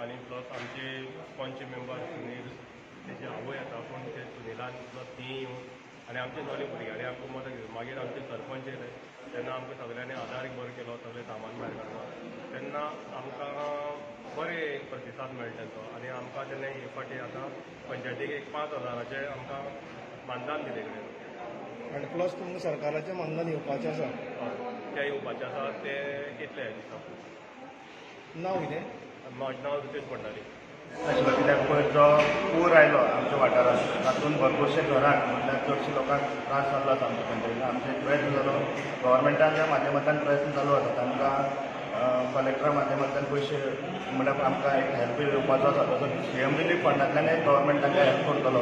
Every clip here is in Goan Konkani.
लोकांनी, प्लस आमचे पंच मेंबर सुनील, तेजी आवय आसा, पूण ते सुनिलान प्लस ती येवन आनी आमचे सगळे भुरग्यांनी आमकां मदत केली. मागीर आमचे सरपंच येयले तेन्ना आमकां सगळ्यांनी आदार बरो केलो सगळें सामान भायर काडपाक. तेन्ना आमकां बरे प्रतिसाद मेळ्ळो तेंचो आनी आमकां तेन्ना हे फावटी आतां पंचायतीक एक 5,000चें आमकां मानधन दिले कडेन. आनी प्लस तुमकां सरकाराचें मानधन येवपाचें आसा? हय, ते येवपाचे आसा, ते येतले ह्या दिसा. नांव कितें? म्हजें नांव रुतेश भंडारी. आशिल्लो कित्याक पयर जो पूर आयलो आमच्या वाठारांत, तातूंत भरपूरशे घरांक, म्हणल्यार चडशे लोकांक त्रास जाल्लो आसा. आमच्या पंचायतीन आमचे प्रयत्न जालो, गव्हर्मेंटाच्या माध्यमांतल्यान प्रयत्न चालू आसा. तांकां कलेक्टरा माध्यमांतल्यान पयशे, म्हणल्यार आमकां एक हेल्प येवपाचो आसा. तसो सीएम रिलीफ फंडांतल्यानय गव्हर्मेंट तांकां हेल्प करतलो,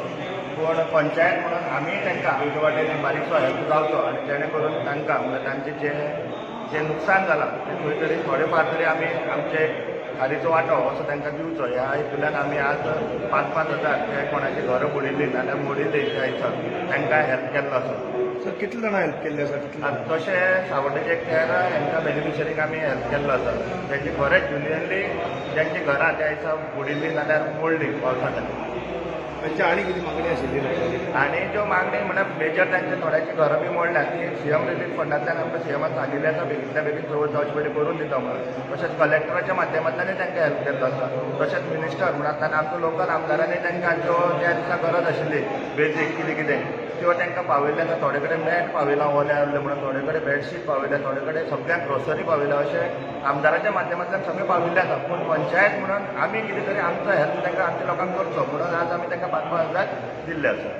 पूण पंचायत म्हणून आमीय तांकां आमच्या वाटेन एक बारीकसो हेल्प जावचो आनी जेणे करून तांकां, म्हणल्यार तांचें जें जें नुकसान जालां तें खंय तरी थोडे फार तरी आमी आमचे खारीचो वांटो असो तांकां दिवचो. ह्या हेतूंतल्यान आमी आज 5-5 हजार जे कोणाची घरां बुडिल्लीं नाल्यार मोडिल्लीं त्या हिसाब तांकां हेल्प केल्लो आसा. सर, कितले जाणां हेल्प केल्ली आसा, कितले? आनी तशें सावड्डेचे एक 13 हांकां बेनिफिशरीक आमी हेल्प केल्लो आसा, जांची खरेंच जेन्युअनली ज्यांची घरां त्या दिसा बुडिल्लीं नाल्यार मोडलीं पावसा खातीर. तांची आनी कितें मागणी आशिल्ली लोकांची? आनी ज्यो मागणी म्हणल्यार मेजर तांचे थोड्यांची घरां बी मोडल्या ती सीएम रिलीफ फंडांतल्यान आमकां सीएमान सांगिल्लें आसा, बेगींतल्या बेगीन चवथ जावचे पयलीं करून दिता म्हणून. तशेंच कलेक्टराच्या माध्यमांतल्यानय तांकां हेल्प केल्लो आसा. तशेंच मिनिस्टर म्हूण आतां आमचो लोकल आमदारांनी तांकां ज्यो ज्या दिसा गरज आशिल्ली बेजीक कितें कितें त्यो तांकां पावयल्लें आसा. थोडे कडेन मॅट पावयलां ओलें उरलें म्हणून, थोडे कडेन बेडशीट पावयलें, थोडे कडेन सगळ्यांक ग्रोसरी पावयल्या. अशें आमदाराच्या माध्यमांतल्यान सगळें पाविल्लें आसा, पूण पंचायत म्हणून आमी कितें तरी आमचो हेल्प तांकां, आमच्या लोकांक करचो म्हणून आज आमी तांकां 5-5 हजार दिल्ले आसा.